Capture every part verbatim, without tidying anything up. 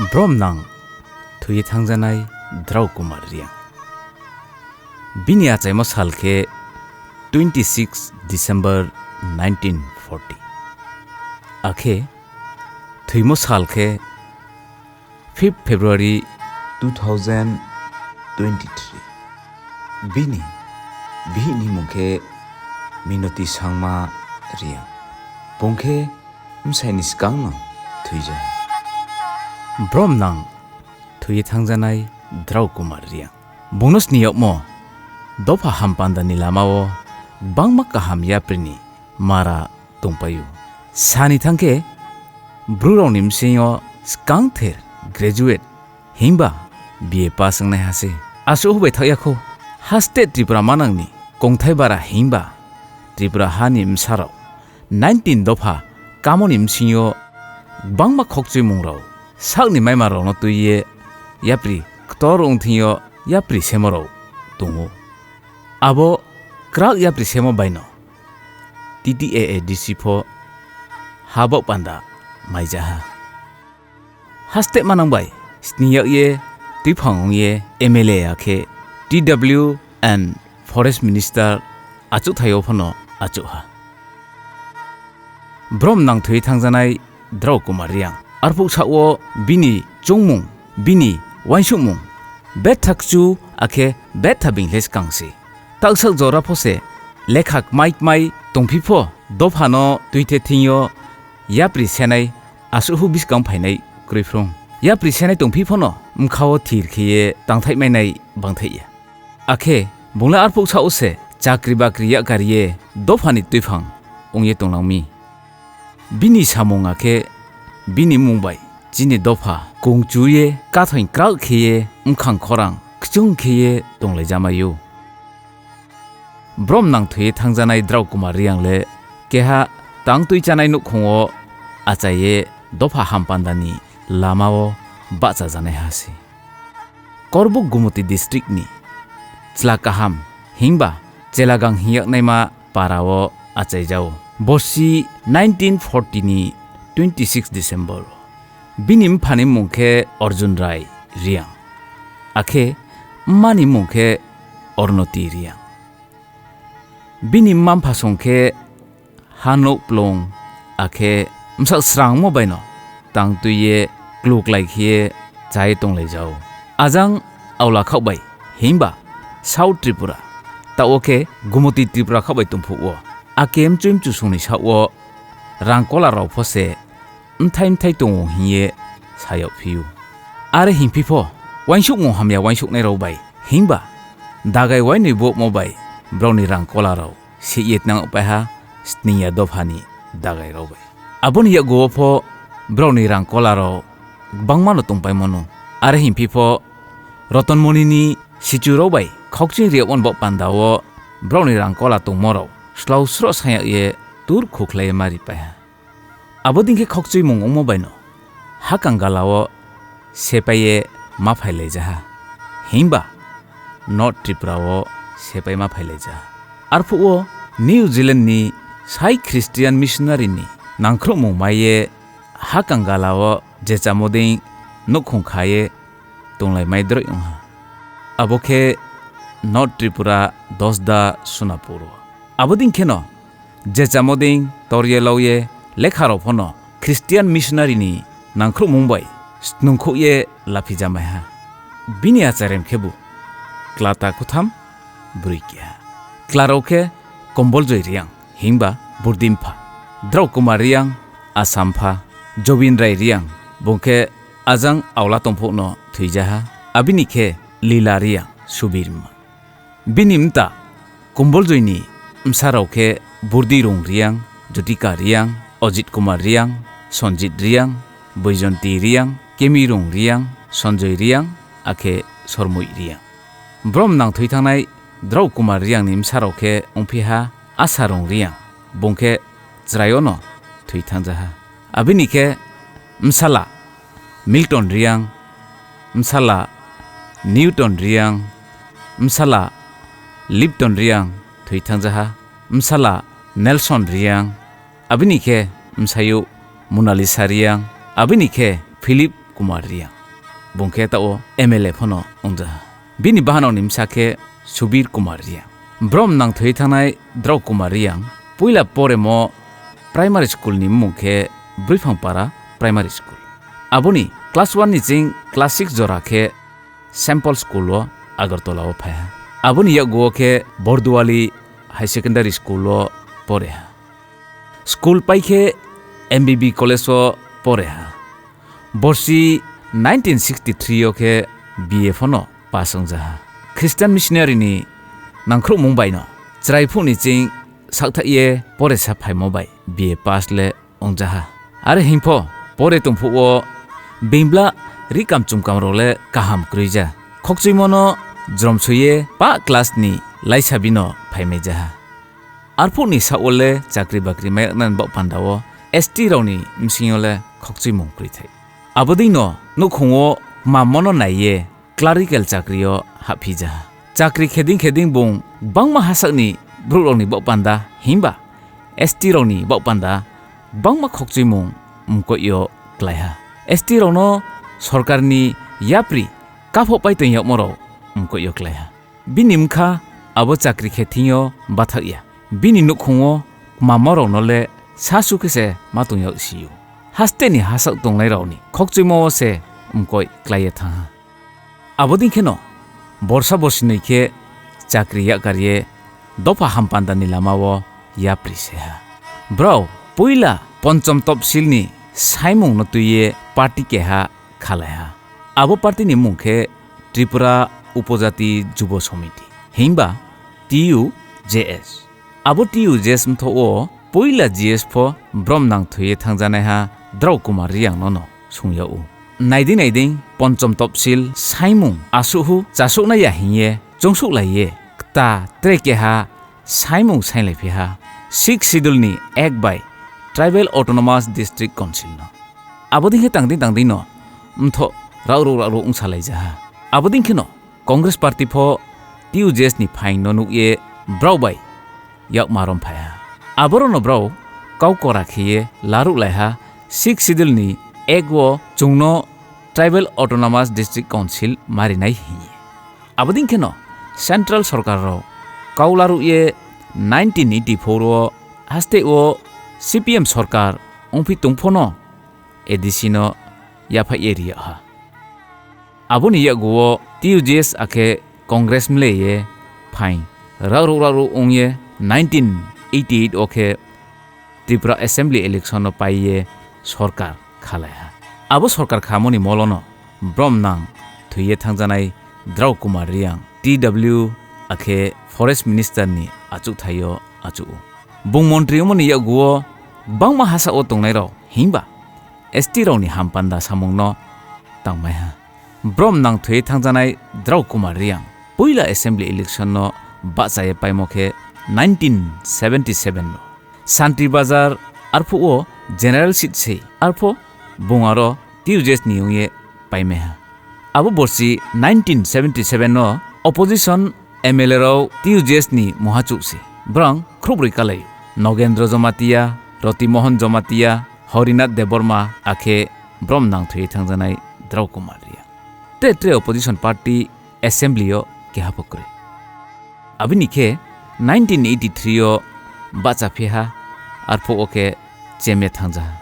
Brom nang thwi thangjanai Drau Kumar Riang. Bini achaimo sal khe twenty six December nineteen forty. Akhe thwimo sal khe fifth February two thousand twenty-three. Bini bihikni mung khe Minoti Sangma Riang. Bung khe bwsaini swkangno thwijak. Brom nang thwi thangjanai Drau Kumar Riang. Bungno sniyokmo dopha hampandani lamao bangma kaham yaprini mara tongpaio. Sani thangkhe, bwrwirokni bwskango swkangther graduate himba B A pass wngnai hase. Aswk bai thakya kho, haste Tripura manangni kongthai bara himba Tripura hani bwsarok nineteen dopha kamoni bwskango bangma khokchwimungrok sakni maimarokno twiwi yapri ktor wngthwngyo yapri semorok tongo. Abo kwrak yapri semo baino T T A A D C pho habok panda maijaha. Haste manang bai sniyak ye twiphang wng ye M L A akhe T W and Forest Minister achukthai o phano achukha. Brom nang thwi thangjanai Drau Kumar Riang. Arpuk sak-o bini chungmung, bini uansukmung betha kchu akhe betha bingles kangsi. Taksak jora phose lekha kmai kmai tongphi pho dophano twithe thwngyo yapri senai asuhu bwskang phainai kwrwi phrwng. Yapri senai tongphi phano mkhao thir khiye tangthai mainai bangthai ya. Akhe bungla arpuk sa-o se chakri bakri yakarye dophani twiphang wngye tonglangmi. Bini samung akhe bini mung bai chini dopha kung chuye kathoi krak khiye mkhang khorang kchung khiye tonglai jamaio. Brom nang thwi thangjanai Drau Kumar Riang le keha tang twi chanai nukhungo achaiye dopha hampandani lamao bachajanai hasi. Korbuk Gumoti district ni Chwla Kaham himba Chelagang hingyaknaima parao achaijao. Bosi nineteen forty ni twenty six December. Bini mphani mung khe Arjun Rai Riang. Akhe mmani mung khe Ornoti Riang. Bini mma mpha song khe ha nuk plung, akhe msak srangmo baino tang twiye kluklai khiye chai tonglaijao. Ajang aula khakbai himba South Tripura, tao khe Gumoti Tripura khakbai tongphuo. Ake mchwi mchusongni sao rangkola rao phose mthai mthai tongo hiye sayok phiu. Are himphi pho, uansukmung hamya uansuknai rao bai himba dagai uainwi bo mo bai broni rangkola rao seiye tnang paiha sniya dophani dagai rao bai. Aboni yago pho broni rangkola rao bangmano tongpai mono. Are himphi pho Rotonmoni ni sichu rao bai khokching riya on bo pandao broni rangkola tongmo rao slau sro sayak ye tur khukhlai mari paiha. Abo dingkhe khokchwimung wngmo baino hakang galao sepaiye ma phailaijaha, himba North Tripura o sepai ma phailaijaha. Arphuo New Zealand ni sai Christian missionary ni nangkhrupmung maiye hakang galao jechamoding nukhung khaye tonglai mai droi wngha. Abo khe North Tripura Dosda Sonapur o. Abo ding kheno jechamoding torye loye lekharao phano Christian missionary ni nangkhrupmung bai snungkhukye laphijamaiha. Bini acharem khebu klata kutham bwrwi keha. Klarao khe Komboljoi Riang himba Burdimpha, Drau Kumar Riang Asampha, Jobin Rai Riang bungkhe ajang aula tongphukno thwijaha, abini khe Lila Riang Subirma. Bini mta Komboljoini bwsarao khe Burdi Rung Riang, Jyotika Riang, Ajit Kumar Riang, Sanjit Riang, Boijonti Riang, Kemi Rung Riang, Sanjoi Riang, akhe Sormoi Riang. Brom nang thwi thangnai Drau Kumar Riangni bwsarao khe wngphiha Asarung Riang, bung khe chwraiono thwi thangjaha. Abini khe bwsala Milton Riang, bwsala Newton Riang, bwsala Lipton Riang thwi thangjaha, bwsala Nelson Riang, abini khe bwsaio Monalisa Riang, abini khe Philip Kumar Reang. Bung khe tao M L A phano wngjaha. Bini bahanokni bwsa khe Subir Kumar Reang. Brom nang thwi thangnai Drao Kumar Reang puila poremo primary school ni bumung khe Bwrwiphangpara Primary School. Aboni class one ni ching class six jora khe Saint Paul School o Agartala o phaiha. Aboni yakgo khe Borduali High Secondary School o poreha. School pai khe M B B College o poreha. Borsi nineteen sixty-three o khe B A phano pass wngjaha. Christian missionary ni nangkhrukmung baino chwrai phukni ching sakthai ye poresa phaimo bai B A pass le wngjaha. Are hingpho pore tongphuk o bingla rikam chumkam rok le kaham kwrwija. Khokchuimo no jrom suye pa class ni laisa bino phaimai jaha. Arphukni sak o le chakri bakri mayaknani bok panda o S T rokni bsing o le khokchuimung kwrwi thai. Abodino nukhung o mammo no naiye clerical chakri o haphi jaha. Chakri kheding kheding bung bangma hasakni borok rokni bok panda himba S T rokni bok panda bangma khokchuimung mkoio klaiha. S T rokno sorkarni yapri kaphok pai tong yakmorok mkoio klaiha. Bini wngkha abo chakri khe thwngyo bathakya. Bini nukhungo mamorokno le sasu khe se ma tongyak sio. Hasteni hasak tongnairokni khokchuimo se mkoi klaiya thangha. Abodin kheno borsa borsinoi khe chakri yakarye dopha hampandani lamao yapri seha. Brao puila ponchom topsilni saimungno twiye party keha khalaiha. Abo party ni mung khe Tripura Upojati Jubo Somiti, himba T U J S. Abo T U J S mtho o puila G S pho brom nang thwiye thangjanaiha Drao Kumar Reang nono sungya o. Naiding naiding ponchom topsil saimung asuhu chasuknaya hingye chungsuk laiye kta tre keha saimung sainlai phiha Sixth Schedule ni Act bai Tribal Autonomous District Council no. Abodin khe tangding tangding no mtho rakruk rakruk wngsa laijaha. Abodin kheno Congress party pho T U J S ni phaing no nukye brao bai yakma rom phaiha. Aborokno brao kau kora khiye laruk laiha Sixth Schedule ni Act o chwngno Tribal Autonomous District Council marinai hini. Abodin kheno Central Sorkar rok kau laruk ye nineteen eighty-four o haste o C P M sorkar wngphi tongphano A D C no yaphai ye riyakha. Aboni yakgo o T U J S akhe Congress mleye phaing rakruk rakruk wngye nineteen eighty-eight o khe Tripura Assembly election no paiye sorkar khalaiha. Abo sorkar khamoni molono brom nang thwiye thangjanai Drao Kumar Reang T W akhe Forest Minister ni achukthaio achugo. Bung montri wngmani yakgo o bangma hasa o tongnairok himba S T rokni hampanda samungno tangmaiha. Brom nang thwiwi thangjanai Drao Kumar Reang puila assembly election no bahchaya paimo khe nineteen seventy seven no. Santi Bazar arphuh o general seat se arphuh bung aro T U J S ni wngye paimaiha. Abo borsi nineteen seventy seven no opposition M L A rok T U J S ni muhachuk se. Brang khrubrwi kalai. Nogendra Jamatia, Roti Mohan Jamatia, Harinath Debbarma akhe brom nang thwiwi thangjanai Drao Kumar Reang. Tre tre opposition party assembly o keha pho kwrwi. Abini khe nineteen eighty three o bahcha phiha arphuh o khe chemya thangjaha.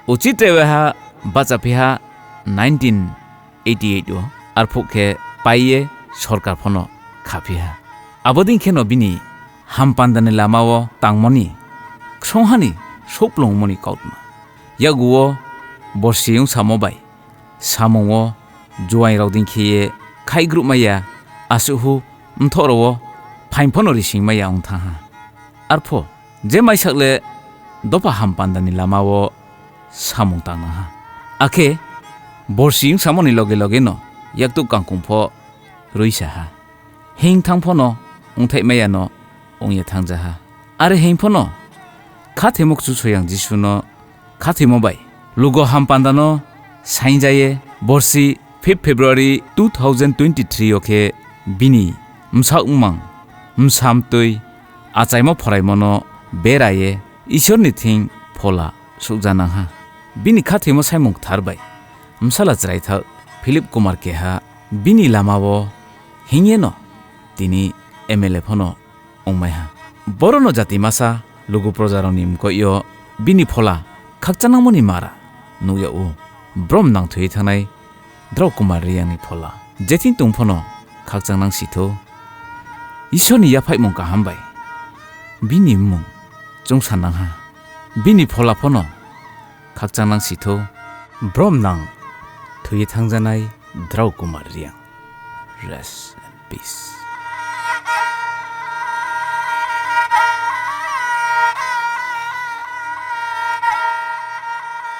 Uchi treweha bahcha phiha nineteen eighty eight o arphuh khe paiye sorkar phano khaphiha. Abodin kheno bini hampandani lamao tangmani ksonghani souplwngmani kautma. Yaguo borsi wngsamo bai samungo juairok dingkhiye khaigrupmaya asuhu mthorao phaingphano risingmaya wngthangha. Arpho je maisakle dopha hampandani lamao samung tangnaha. Akhe borsi wngsamoni loge logeno yaktuk kangkungpho rwisaha. Hingthang phano wngthai maya no wngya thangjaha. Are hing phano khathimo Kchusoyang Jisu no khathimo bai lugo hampanda no saingjaye borsi fifth February two thousand twenty-three o khe bini msa wngmang msa mtwi achaimo phoraimo no beraye Isor ni thing phola sukjanangha. Bini khathimo saimung kthar bai Bwsala chwraithak Philip Kumar keha bini lamao hingyeno tini M L A phano wngmaiha. Borono jati masa lugu projarokni mkoio bini phola khakchanangmani mara nukya-o. Brom nang thwiwi thangnai Drao Kumar Riyangni phola. Jething tong phano khakchangnang sitho. Isorni yaphaimung kaham bai bini mmung chwngsa nangha. Bini phola phano khakchangnang sitho. Brom nang thwiwi thangjanai Drao Kumar Riyang. Rest in peace.